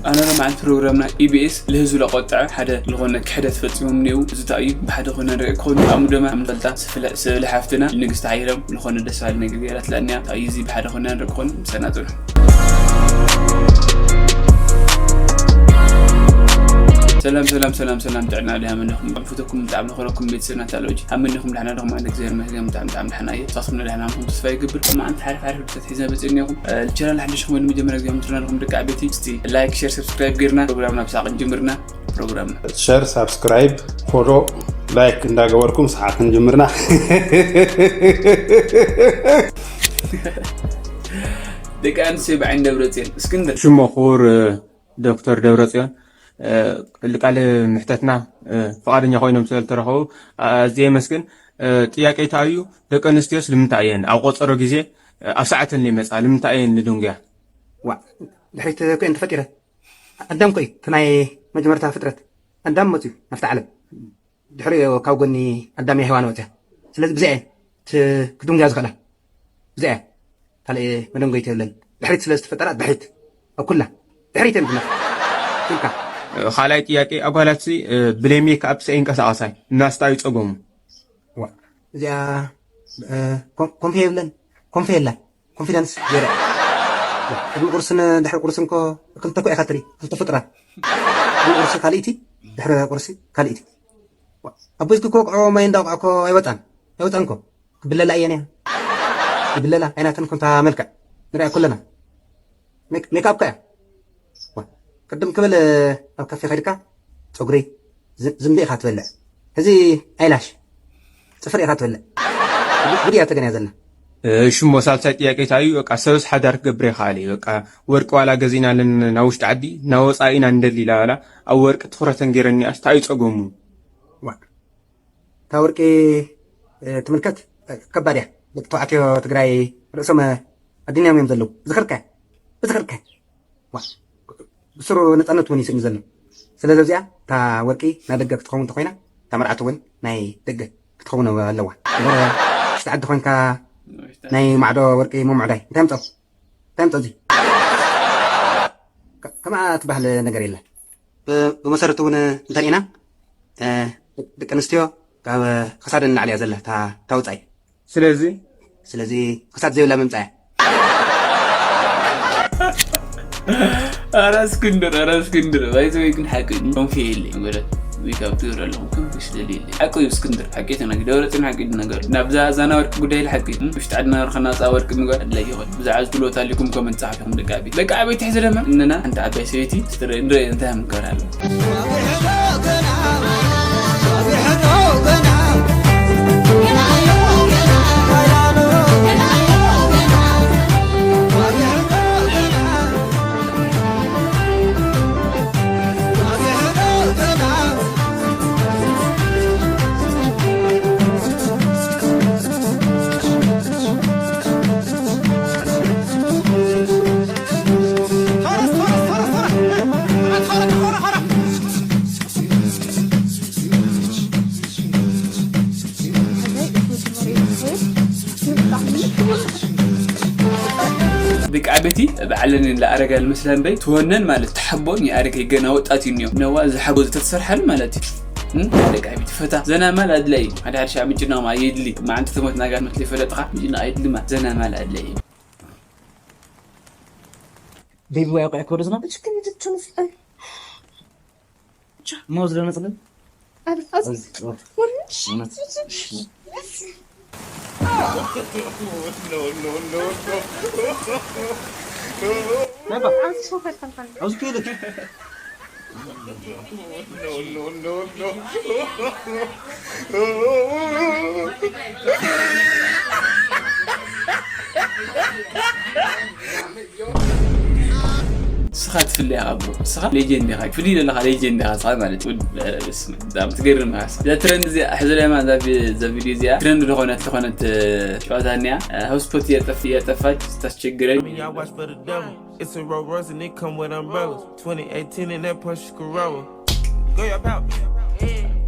ኣነ ሎማዓንቲ ፕሮግራምና ኢቢኤስ ልህዝቢ ለቆጥዐ ሓደ ዝኾነ ክሕደት ፈፂሞም እኒው። እዚ እንታይ እዩ? ብሓደ ኮይነ ንርኢ ክኾኑ ብጣዕሚ ደማ ምንፈልጣ ስፍለ ስእሊ ሓፍትና ንግስቲ ሓይሎም ዝኾነ ደስ ባል ነገር ገይራትላንያ። እንታይ እዩ እዚ? ብሓደ ኮይነ ንርኢ ክኾኑ ምሰና ፅንሑ። ሰላም ሰላም ሰላም ሰላም፣ ጥዕና ድያ መነኹም? ብፍቶኩም ብጣዕሚ ንኾረኩም ቤተሰብና ታሎጂ ኣብ መነኹም? ዳሕና ዶኹም? ኣነ እግዚኣብሔር ይመስገን ብጣዕሚ ብጣዕሚ ዳሕና እየ። ንሳትኩም ዳሕና ምኹም ተስፋ ይገብር። ሎማዓንቲ ሓሪፍ ሓሪፍ ርሰት ሒዘ መፅእ እኒኹም። ቻናል ሓድሽ ክመሉ መጀመርያ ጊዜ ምትርና ዲኹም ደቂ ዓበይቲ? እስቲ ላይክ፣ ሼር፣ ሰብስክራይብ ጌርና ፕሮግራምና ብሳቅ ንጅምርና። ፕሮግራምና ሸር፣ ሳብስክራይብ፣ ፎሎ፣ ላይክ እንዳገበርኩም ሰዓት ንጅምርና። ደቂ ኣንስትዮ ብዓይኒ ደብረፅዮን እስክንድር። ሽሞ ክቡር ዶክተር ደብረፅዮን፣ እ፣ ልቃለ ምሕተትና፣ እ፣ ፍቓደኛ ኮይኖም ስለ ዝተረኸቡ፣ ኣ-፣ ኣዝየ የመስግን። እ፣ ጥያቄ እንታይ እዩ? ደቂ ኣንስትዮስ ልምንታይ እየን ኣብ ቆጸሮ ግዜ፣ እ፣ ኣብ ሰዓተን ዘይመጻ? ልምንታይ እየን ንድንጉያ? ዋ፣ ድሕሪት እኮ እየን ተፈጢረ። ኣዳም እኮ እዩ እቲ ናይ መጀመርታ ፍጥረት። ኣዳም መፅዩ ናብቲ ዓለም። ድሕሪኡ ካብ ጎኒ ኣዳም እያ ሄዋን ወፅያ። ስለዚ ብዚኣ እየን ት-፣ ክድንጉያ ዝኽእላ። ብዚኣ እያ። ካልእ መደንጎይቲ የብለን። ድሕሪት ስለ ዝተፈጠራ ድሕሪት። ኣብ ኩላ ድሕሪት እየን ዝመፃ። ኢልካ። ካልኣይ ጥያቄ፣ ኣጓላትሲ፣ እ፣ ብለይ ሜክኣፕ ሰ ይንቀሳቐሳ እናስታ ይፀገሙ። ዋ፣ እዚኣ፣ እ፣ ኮን-፣ ኮንፌ የብለን። ኮንፌ የላን። ኮንፊደንስ ዜሮ። ዋ፣ ቅድሚ ቁርስን ድሕሪ ቁርስን እኮ ክልተ እኮ ኢኻ ትርኢ። ክልተ ፍጡራት። ቅድሚ ቁርሲ ካልእቲ፣ ድሕሪ ቁርሲ ካልእቲ። ዋ፣ ኣቦይትኪ እኮ ቆልዑ ማይ እንዳውቃ እኮ ኣይወፃን። ኣይወፃን እኮ። ክብለላ እየን እያ። ይብለላ ኣይናተን ከምታ መልክዕ ንሪኣ ኩለና። ሜክ-፣ ሜክኣፕ ከ እያ። ዋ፣ ቅድም ክብል ኣብ ካፌ ከይድካ ፀጉሪ ዝ-፣ ዝንቢ ኢኻ ትበልዕ። ሕዚ ኣይላሽ ፅፍሪ ኢኻ ትበልዕ። ጉድ እያ ተገንያ ዘላ። እ፣ ሽሞ ሳልሳይ ጥያቄ እንታይ እዩ? በቃ ሰብስ ሓዳር ክገብር ይኽእል እዩ። በቃ ወርቂ ዋላ ገዚእናለን ናብ ውሽጢ ዓዲ፣ ናብ ወፃኢ ኢና ንደሊ ኢላ ዋላ ኣብ ወርቂ ትኹረተን ገይረን እኒኣስ፣ እንታይ እዩ ፀገሙ? ዋ፣ እታ ወርቂ፣ እ፣ ትምልከት፣ እ፣ ከባድ እያ። ደቂ ተባዕትዮ ትግራይ ርእሶም፣ እ፣ ኣዲንዮም እዮም ዘለዉ። ዝኽርከ፣ ብዝኽርከ። ዋ፣ ብስሩ ነፃነት እውን ይስእኑ ዘሎ። ስለዚ እዚኣ እታ ወርቂ ናይ ደገ ክትኸውን እንተኾይና፣ እታ መርዓት እውን ናይ ደገ ክትኸውን ኣለዋ። እምበር ውሽጢ ዓዲ ኮይንካ ናይ ማዕዶ ወርቂ ምምዕዳይ እንታይ ምፀው? እንታይ ምፀው እዚ? ከ-፣ ከምኣ ትበሃል ነገር የለን። ብ-፣ ብመሰረቱ እውን እንተሪእና፣ እ፣ ደቂ ኣንስትዮ ካብ ክሳደን ንላዕሊ እያ ዘላ እታ፣ እታ ወፃኢ። ስለዚ ስለዚ ክሳድ ዘይብላ ምምፃእ እያ። ኣረ እስክንድር፣ ኣረ እስክንድር፣ ባይዘ ወይ ግን ሓቂ እዩ። ኮንፊ የለይ፣ ወረ ሜክኣፕ ትገብር ኣለኹም፣ ኮንፊ ስለሊ የለይ። ሓቂ እዩ እስክንድር፣ ሓቂ ተናጊ፣ ደብረፅዮን ሓቂ እዩ ነገር። ናብዛ ዛና ወርቂ ጉዳይ ኢለ ሓቂ እዩ። ውሽጢ ዓድና ወርኸና ፃ ወርቂ ምግባር ኣድላይ ይኾን። ብዛዕባ ዝትብልዎ ታሊኩም ኮመንት ፃሓፊኹም ደቂ ዓበይቲ። ደቂ ዓበይቲ ሕዚ ደማ እነና ሓንቲ ዓባይ ሰበይቲ ትስጥረ ንርኢ እንታይ ምከር ኣሎ። ደቂ ዓበይቲ ባዕለን ለኣረጋ ልመስላ እምበይ ትወነን ማለት ተሓቦን የኣረገ ገና ወጣት እዩ እኒኦ ነዋ ዝሓቦ ዝተሰርሓሉ ማለት እዩ። እም? ደቂ ዓበይቲ ፈታ ዘና ማል ኣድላይ እዩ። ሓደ ሓደ ሻዕ ምጭናቕ ማ የድሊ። መዓንቲ ተሞት ናጋት መስለ ይፈለጥኻ ምጭናቕ የድሊ ማ ዘና ማል ኣድላይ እዩ። ቤቢ ወይ ኣውቃ ክወደ ዝናብ ችግር ይድቹ ንስጠን። ሞዝ ለነጽልን ስኻ ትፍለ ኢኻ ብሮ። ስኻ ሌጀንድ ኢኻ። ፍልይ ዘለኻ ሌጀንድ ኢኻ ስኻ ማለት እዩ። ወድ-፣ እ፣ ብስመ ኣብ ትገርም ኢኻ ስኻ። እዛ ትረንድ እዚኣ፣ ሕዚ ላይ ማለት እዛ ቪ-፣ እዛ ቪድዮ እዚኣ ትረንድ ዝኾነት፣ ዝኾነት፣ እ፣ ጨዋታ እኒኣ፣ እ፣ ሆትስፖት እያጠፍ-፣ እያጠፋች ስታስቸግረኝ። Y'all watch for the devil. It's a Rolls Royce and it come with umbrellas. Twenty eighteen in that Porsche Carrera. Go your pouch.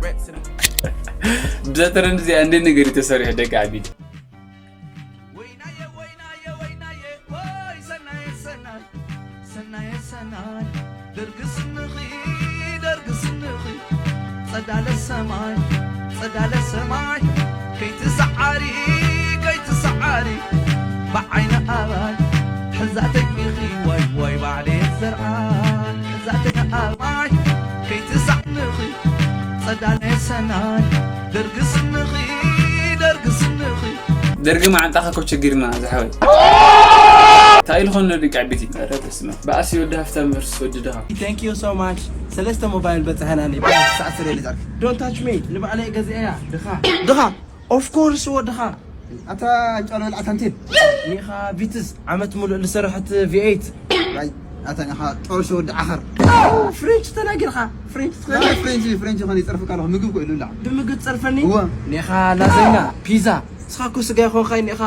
Racks in ብዛ ትረንድ እዚኣ እንደ ነገር እዩ ተሰሪሑ ደቂ ዓቢድ። ወይናየ፣ ወይናየ፣ ወይናየ፣ ወይ ሰናየ፣ ሰናይ፣ ሰናየ፣ ሰናይ። ደርጊ ስንኺ፣ ደርጊ ስንኺ፣ ጸዳለ ሰማይ፣ ጸዳለ ሰማይ፣ ከይትሰዓሪ፣ ከይትሰዓሪ፣ ብዓይኒ ኣባይ፣ ሕዛተይ ኢኺ፣ ዋይ፣ ዋይ፣ ባዕለይ ዘርኣይ፣ ሕዛተይ ኣባይ፣ ከይትሰዓሪ፣ ጸዳለ ሰናይ፣ ደርጊ ስንኺ፣ ደርጊ ስንኺ። ደርጊ መዓንጣኻ እኮ ችግርና ዝሓወይ። እንታይ ኢልኾን ደቂ ዓቢቲ? ኧረ በስመ ኣብ። በኣሲ ወዲ ሃፍታም ቨርስ ወዲ ድኻ። Thank you so much። ሰለስተ ሞባይል በጽሐናኒ። ሳዕ ስለ ልዛር። Don't touch me። ንባዕለይ ገዚኤያ። ድኻ። ድኻ። Of course ወድኻ። ኣታ ኣንጫሎ ልዓት ኣንቴን። ኒኻ ቪትስ ዓመት ሙሉእ ዝሰርሐት ቪ ኤይት። ኣይ ኣታ ኒኻ ጦርሽ ወዲ ዓኸር። ፍሬንች ተናጊርካ። ፍሬንች ተናጊርካ። ፍሬንች ፍሬንች ኾነ ይጸርፍካ ኣለኹ ምግብ ኮ ኢሉላ። ብምግብ ጸርፈኒ። እወ። ኒኻ ላዘኛ ፒዛ። ንስኻ እኮ ስጋ ይኾንካ ኒኻ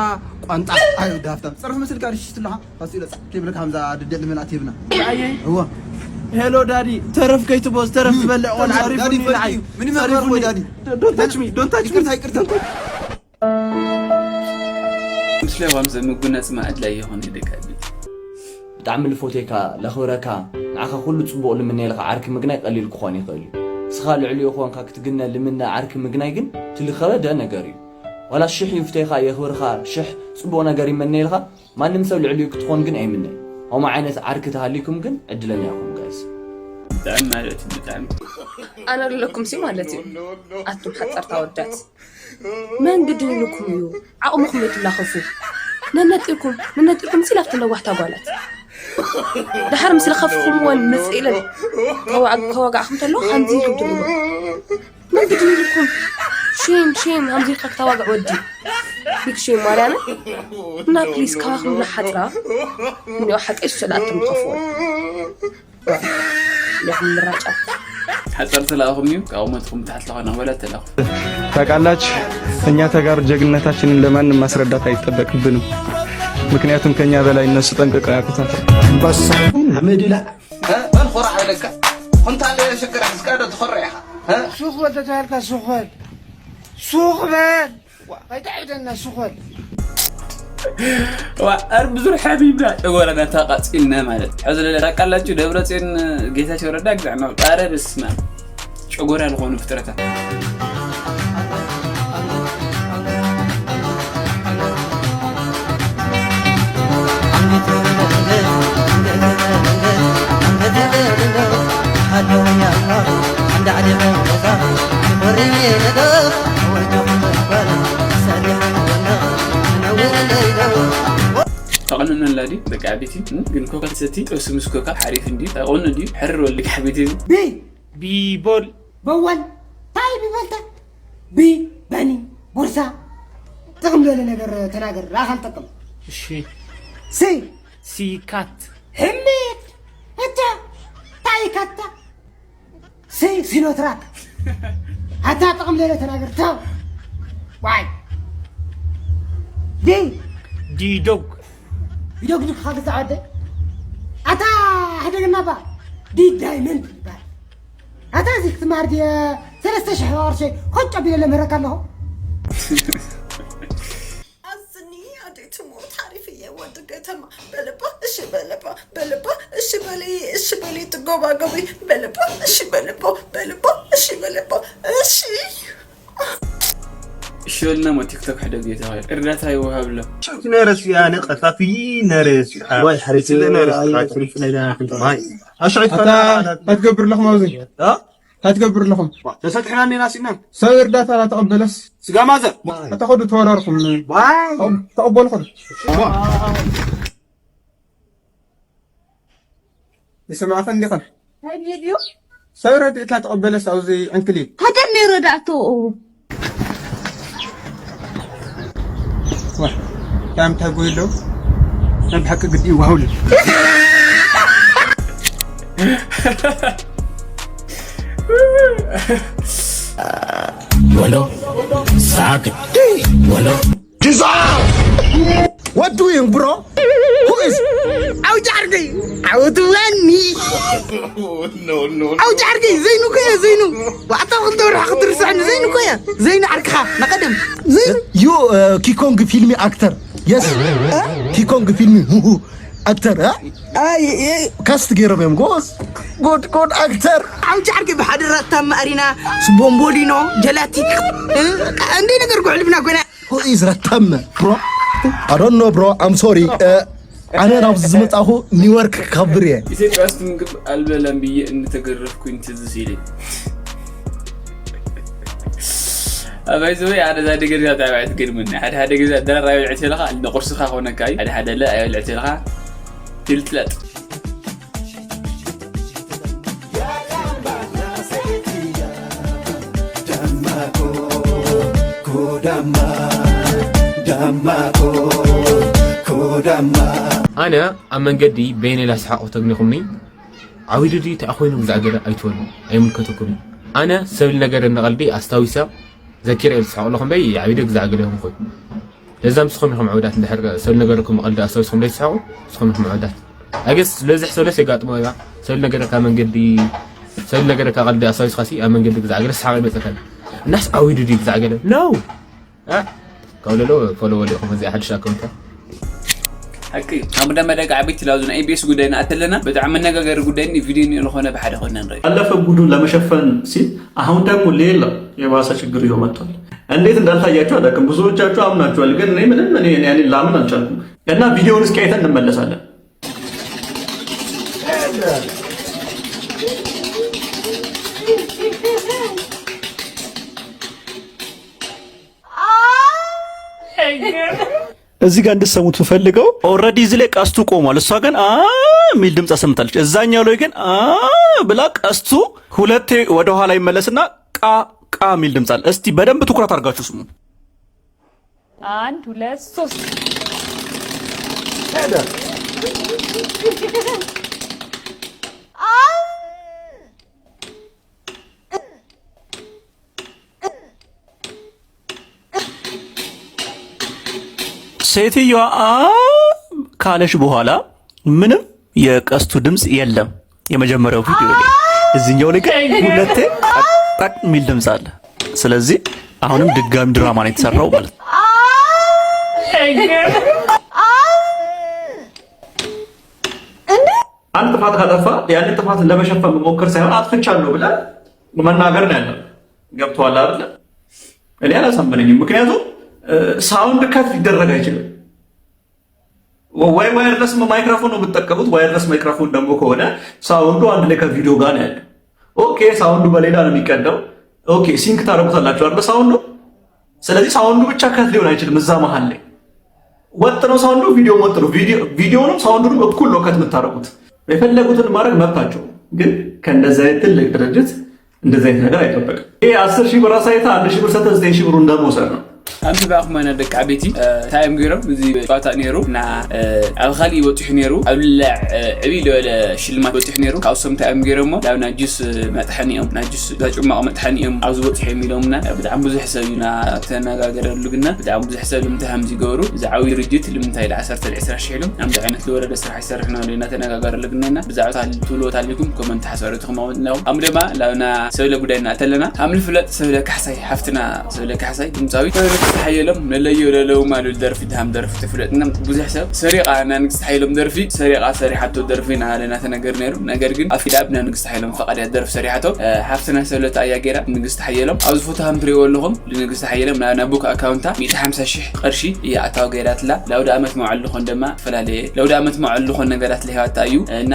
ቋንጣ። ኣይ ወዲ ሃፍታም ጸርፍ መስልካ ርሽሽ ትለኻ። ፋሲሎ ጻዕ ከይብለካ ከምዛ ድድዕ ልመልኣት ሂብና። ኣየ። እወ። ሄሎ ዳዲ፣ ተረፍ ከይትቦዝ፣ ተረፍ ትበልዕ ቆልዓ ዳዲ፣ ዳዲ፣ ጸሪፉኒ ንዓይ። ምን ይመርመር ወይ ጸሪፉኒ። ዳዲ? Don't touch me, don't touch me። ይቅርታ፣ ይቅርታ። Don't touch me። ምስለ ዋም ዘምጉነጽ ማዕድላይ ይኾን ይደቀብል። ብጣዕሚ ልፎቴካ፣ ለኽብረካ፣ ንዓኻ ኩሉ ጽቡቕ ልምነየልካ ዓርኪ ምግናይ ቀሊል ክኾን ይኽእል እዩ። ንስኻ ልዕሊኡ ኮንካ ክትግነ ልምነ ዓርኪ ምግናይ ግን ትልኸበደ ነገር እዩ። ዋላ ሽሕ ይፍተይካ፣ የኽብርካ፣ ሽሕ ጽቡቕ ነገር ይመነየልካ፣ ማንም ሰብ ልዕሊኡ ክትኾን ግን ኣይምነይ። ከምኡ ዓይነት ዓርኪ ተሃሊኩም ግን ዕድለኛ ኢኹም ጋይስ። ብጣዕሚ ማለት እዩ፣ ብጣዕሚ። ኣነ ኣለኩም ሲ ማለት እዩ። ኣቱም ሓጸርታ ወዳት። መን ግድን ኢሉኩም እዩ ዓቕምኹም የትላኸፉ? ነነጢርኩም፣ ነነጢርኩም ሲ ላፍተን ለዋሕታ ጓላት። ደሓር ምስ ለኸፍኹምወን መጽእ ኢለን ከዋ-፣ ከዋጋዕኹም ተሎ ከምዚ ኢልኩም ትብልዎ። መን ግድን ኢልኩም? ሼም፣ ሼም፣ ከምዚ ኢልካ ክተዋግዕ ወዲ። ቢግ ሼም ማርያምን። እና ፕሊስ ካባኹም ንሓጽራ። እኒኦ ሓቀይ ሱሰ ለኣቶም ትኸፍዎ። ዲኹም ምራጫት። ሓጸር ተላእኹም እዩ፣ ካብ ቁመትኩም ታሕቲ ዝኾነ ወላ ተላእኹም። ታውቃላችሁ፣ እኛ ተጋሩ ጀግንነታችንን ለማንም ማስረዳት አይጠበቅብንም። ምክንያቱም ከኛ በላይ እነሱ ጠንቅቀው ያውቁታል። ኣንበሳ ኣመድላ። እ? መን ኾራዕ ኢለካ? ኩንታል ሽግር ሒዝካ ዶ ትኾርዕ ኢኻ? እ? ሱቕ በል ተታልካ ሱቕ በል። ሱቕ በል። ዋ፣ ከይተዕብደና ሱኾል። ዋ፣ ኣር ብዙር ሓቢብና ጨጎራና ተቃጺልና ማለት። ሕዚ ለለ ታውቃላችሁ፣ ደብረጽዮን ጌታቸው ረዳ ግዛዕ ነው። ኧረ በስመ ኣብ። ጨጎራ ለኾኑ ፍጥረታት። ተቐንኖ ኣላ ድዩ? በቃ ቤቲ፣ ግን ኮካ ትሰቲ፣ ጥብሲ ምስ ኮካ ሓሪፍ እንድዩ። ተቐኑ ድዩ? ሕርር ወልድ ሓቢቲ። ቢ። ቢቦል። በወል። ታይ ቢበልተ? ቢ። በኒ። ቦርሳ። ጥቕም ዘለ ነገር ተናገር። ለኣኻል ጠቅም። እሺ። ሲ። ሲካት። ህሜት። እታ። ታይ ካታ። ሲ። ሲኖትራክ። ኣታ ጥቕም ዘለ ተናገር። ታ። ዋይ። ዲ። ዲዶግ። ዲዶግ ንካ ገዛ ዓደ። ኣታ ሕደግና ባ። ዲ ዳይመንድ ይባል። ኣታ እዚ ክትማር ድየ ሰለስተ ሽሕ ቅርሺ ኮጭ ኣቢለ ለምህረካ ኣለኹ። ኣዝኒ ኣደይ ትሞት ሓሪፍ እየ ወዲ ከተማ። በልባ እሺ በልባ፣ በልባ እሺ በሊ፣ እሺ በሊ ትጎባጎቢ። በልባ እሺ በልባ፣ በልባ እሺ በልባ፣ እሺ። እሺ በልና ሞ ቲክቶክ ሕደግ እየ ተባሂሉ። እርዳታ ይወሃብ ኣሎ። ሽዑ ነረስ ያነ ቀፋፊ ነረስ። ዋይ፣ ሓሪፍ ስለ ነረስ። ኣይ፣ ሓሪፍ ነዳ። ዋይ። ኣሽዑ ኣታ ፈላ። እንታይ ትገብር ኣለኹም ኣብዚ? እ? እንታይ ትገብር ኣለኹም? ዋ፣ ተሰጥሕና እኒና ሲና። ሰብ እርዳታ ላተቐበለስ? ስጋ ማዘር። ኣታ ኸዱ ተወራርኹም። ዋይ። ተቐ-፣ ተቐበሉ ኸዱ። ዋ። ይስማዕኸን እንዲኸን? እንታይ ድዩ? ሰብ ረድኤት ላተቐበለስ ኣብዚ ዕንክሊል? ሃገር ነይ ረዳእቶ። ዋ፣ እንታይ ምታይ ጎይ ኣለዉ? ናይ ብሓቂ ግዲ ይዋሃውሉ። ወሎ ሳክ ወሎ ዲዛ What doing, bro? Who is? ኣው ጃርገይ ኣው ትዋኒ ኣው ጃርገይ ዘይኑ ኮየ ዘይኑ ዋዕታ ክልተ ወርሒ ክትርስዕኒ ዘይኑ ኮየ ዘይኑ ዓርክኻ ናቐደም ዘይኑ You, uh, Kikong filmy actor. Yes. Kikong filmy actor, huh? ካስት ገይሮም እዮም ጎበዝ። Good, good actor. ዓውጫ ዓርኪ ብሓደ ራታ ማእሪና ስቦምቦሊኖ ጀላቲክ እንደ ነገር ጉዕልብና ኮይና Who is Ratam, bro? I don't know, bro. I'm sorry. Uh, ኣነ ናብ ዝመጣኹ ኒውዮርክ ክኸብር እየ። ኢትዮጵያ ውስጥ ምግብ አልበላም ብዬ እንደተገረፍኩኝ ትዝ ሲለኝ ኣባይ ዘወይ ሓደ ሓደ ገዛ ብጣዕሚ ትገርመኒ ሓደ ሓደ ገዛ ደራራቢ ልዕት ለኻ ንቁርስኻ ኮነካ ሓደ ሓደ ለ ኣይ ልዕት ለኻ ትልትለጥ ኣነ ኣብ መንገዲ በይነይ ላስሓቑ ተግኒኹምኒ ዓዊድዲ እንታይ ኮይኑ ብዛዕገለ ኣይትበሉ ኣይምልከተኩም እዩ ኣነ ሰብ ነገር እንቐልዲ ኣስታዊሳ ዘኪረ እየ ዝስሓቑ ኣለኹም በይ ዓዊደ ብዛዕገለ ይኹም ኮይኑ ለዛ ንስኹም ኢኹም ዕውዳት እንድሕር ሰብ ነገርኩም ቀልዲ ኣስታዊስኩም ዘይትስሓቑ ንስኹም ኢኹም ዕውዳት ኣገስ ስለዚ ሕሰብለስ የጋጥሞ እያ ሰብ ነገርካ መንገዲ ሰብ ነገርካ ቀልዲ ኣስታዊስካ ሲ ኣብ መንገዲ ብዛዕገለ ስሓቕ ይመፀካ እናስ ዓዊዱ ድዩ ብዛዕገለ ነው ካብ ለሎ ፎሎ ወዲኹም እዚኣ ሓድሽ ኣካውንታ ሓቂ ኣብ ደመ ደቂ ዓበይቲ ላዙ ናይ ኤቢኤስ ጉዳይ ንኣተለና ብጣዕሚ መነጋገሪ ጉዳይ ቪድዮ ዝኾነ ብሓደ ኮይና ንርኢ ያለፈ ጉዱን ለመሸፈን ሲል አሁን ደግሞ ሌላ የባሰ ችግር ይዞ መጥቷል። እንዴት እንዳልታያችሁ አላውቅም። ብዙዎቻችሁ አምናችኋል፣ ግን እኔ ምንም እኔ እኔ እኔ ላምን አልቻልኩም። እና ቪዲዮውን እስኪ አይተን እንመለሳለን። እዚህ ጋር እንድትሰሙት ፈልገው already እዚህ ላይ ቀስቱ ቆሟል። እሷ ግን አ የሚል ድምፅ አሰምታለች። እዛኛው ላይ ግን አ ብላ ቀስቱ ሁለቴ ወደኋላ ይመለስና ቃ ቃ የሚል ድምፅ አለ። እስቲ በደንብ ትኩረት አድርጋችሁ ስሙ። አንድ ሁለት ሶስት ሴትዮዋ አ ካለች በኋላ ምንም የቀስቱ ድምፅ የለም። የመጀመሪያው ቪዲዮ ላይ እዚህኛው ላይ ግን ሁለቴ ጠቅ የሚል ድምፅ አለ። ስለዚህ አሁንም ድጋሚ ድራማ ነው የተሰራው ማለት ነው። አንድ ጥፋት ካጠፋ ያንን ጥፋት ለመሸፈን መሞከር ሳይሆን አጥፍቻለሁ ብለህ መናገር ነው ያለው። ገብቶሃል አይደለ? እኔ አላሳመነኝም። ምክንያቱም ሳውንድ ከት ሊደረግ አይችልም። ወይ ዋየርለስ ማይክሮፎን ነው የምትጠቀሙት። ዋየርለስ ማይክሮፎን ደግሞ ከሆነ ሳውንዱ አንድ ላይ ከቪዲዮ ጋር ነው ያለው። ኦኬ ሳውንዱ በሌላ ነው የሚቀዳው። ኦኬ ሲንክ ታደርጉታላችሁ አይደለ? ሳውንዱ ስለዚህ ሳውንዱ ብቻ ከት ሊሆን አይችልም። እዛ መሀል ላይ ወጥ ነው ሳውንዱ፣ ቪዲዮ ወጥ ነው። ቪዲዮውንም ሳውንዱንም እኩል ነው ከት የምታደርጉት። የፈለጉትን ማድረግ መብታቸው፣ ግን ከእንደዚህ አይነት ትልቅ ድርጅት እንደዚህ አይነት ነገር አይጠበቅም። ይሄ አስር ሺህ ብር አሳይታ አንድ ሺህ ብር ሰጥተህ ዘጠኝ ሺህ ብሩ እንደመውሰድ ነው። ኣንብባኹም ኣነ ደቂ ዓበይቲ እንታይ እዮም ገይሮም እዚ ጨዋታ ነይሩ እና ኣብ ካሊእ ወፂሑ ነይሩ ኣብ ልላዕ ዕብይ ዝበለ ሽልማት ወፂሑ ነይሩ ካብሶም እንታይ እዮም ገይሮሞ ናብ ናይ ጁስ መጥሐኒ እዮም ናይ ጁስ ዛጭማቕ መጥሐኒ እዮም ኣብዚ ወፂሑ እዮም ኢሎምና ብጣዕሚ ብዙሕ ሰብ እዩ ናተነጋገረሉ ግና ብጣዕሚ ብዙሕ ሰብ ልምንታይ ከምዚ ይገብሩ እዚ ዓብይ ድርጅት ልምንታይ ለ ዓሰርተ ለ ዕስራ ሽሕ ኢሎም ከምዚ ዓይነት ዝወረደ ስራሕ ይሰርሕና ኣሎ እናተነጋገረሉ ግና ብዛዕባ ትብልዎ ታሊኩም ኮመንት ሓሳብ ርእይቶኹም ኣቐምጡልና ኢኹም። ኣም ድማ ላብና ሰብለ ጉዳይ እናእተለና ኣም ልፍለጥ ሰብለ ካሕሳይ ሓፍትና ሰብለ ካሕሳይ ድምፃዊት ንግስቲ ሓየሎም መለዮ ለለው ማሉ ደርፊ ድሃም ደርፊ ትፍለጥና ብዙሕ ሰብ ሰሪቓ ናይ ንግስቲ ሓየሎም ደርፊ ሰሪቓ ሰሪሓቶ ደርፊ እናበለ እናተነገር ነይሩ። ነገር ግን ኣፊዳ ብናይ ንግስቲ ሓየሎም ፈቓድ እያ ደርፊ ሰሪሓቶ። ሓፍትና ሰብለ ተኣያ ገይራ ንግስቲ ሓየሎም ኣብዚ ፎቶ ከም ትሪእዎ ኣለኹም ንግስቲ ሓየሎም ናብ ቡክ ኣካውንታ ሚእቲ ሓምሳ ሽሕ ቅርሺ እያ ኣታዊ ገይራትላ። ለኣውደ ኣመት መውዓል ዝኾን ድማ ዝተፈላለየ ለውደ ኣመት መውዓል ዝኾን ነገራት ለሂባታ እዩ እና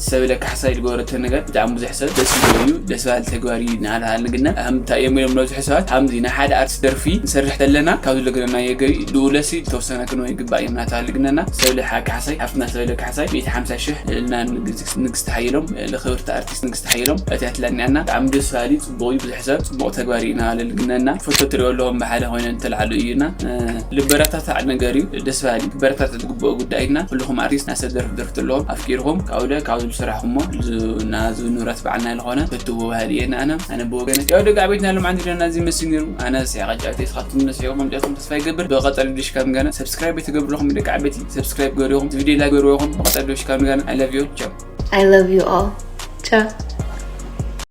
ሰብለ ካሕሳይ ዝገበረቶ ነገር ብጣዕሚ ብዙሕ ሰብ ደስ ይብሎ እዩ። ደስ በሃሊ ተግባር እዩ እናበልና ግና እንታይ እዮም ኢሎም ነብዝሑ ሰባት ከምዚ ናይ ሓደ ኣርቲስት ደርፊ ንሰርሕ ተለና ካብ ዝለግረናዮ ገቢ ልኡለሲ ዝተወሰነ ክንወ ይግባእ እዮም እናተባሃለ ግነና ሰብለ ሓ ካሕሳይ ሓፍትና ሰብለ ካሕሳይ ሚእቲ ሓምሳ ሽሕ ልዕልና ንግስቲ ሓየሎም ልኽብርቲ ኣርቲስት ንግስቲ ሓየሎም እትያትላኒ ኣና ብጣዕሚ ደስ በሃሊ ጽቡቕ እዩ ብዙሕ ሰብ ጽቡቕ ተግባር እዩ እናበለ ልግነና ፎቶ ትሪኦ ኣለኹም ብሓደ ኮይነ እንተልዓሉ እዩና ልበረታታዕ ነገር እዩ ደስ በሃሊ ክበረታታዕ ዝግብኦ ጉዳይ እና ኩልኹም ኣርቲስት ናሰብ ደርፍ ደርፍ ኣለኹም ኣፍቂርኹም ካብኡ ደ ካብዚ ዝስራሕኹሞ ናዚ ንብረት በዓልና ዝኾነ ፈትዎ ባህሊ እየ ንኣና ኣነ ብወገነ ያው ደቂ ዓበይትና ሎም ዓንዲ ደና እዚ መስል ነይሩ ኣነ ስሒቐ ጫወተ ስኻትኩም ነስሒቑም ኣምጫትኩም ተስፋ ይገብር ብቐጸሊ ድሽ ከም ገና ሰብስክራይብ የተገብርለኹም ደቂ ዓበይቲ ሰብስክራይብ ገሪኹም ቪዲዮ ላይ ገሪኹም ብቐጸሊ ድሽ ከም ገና I love you ቻው I love you all. Ciao.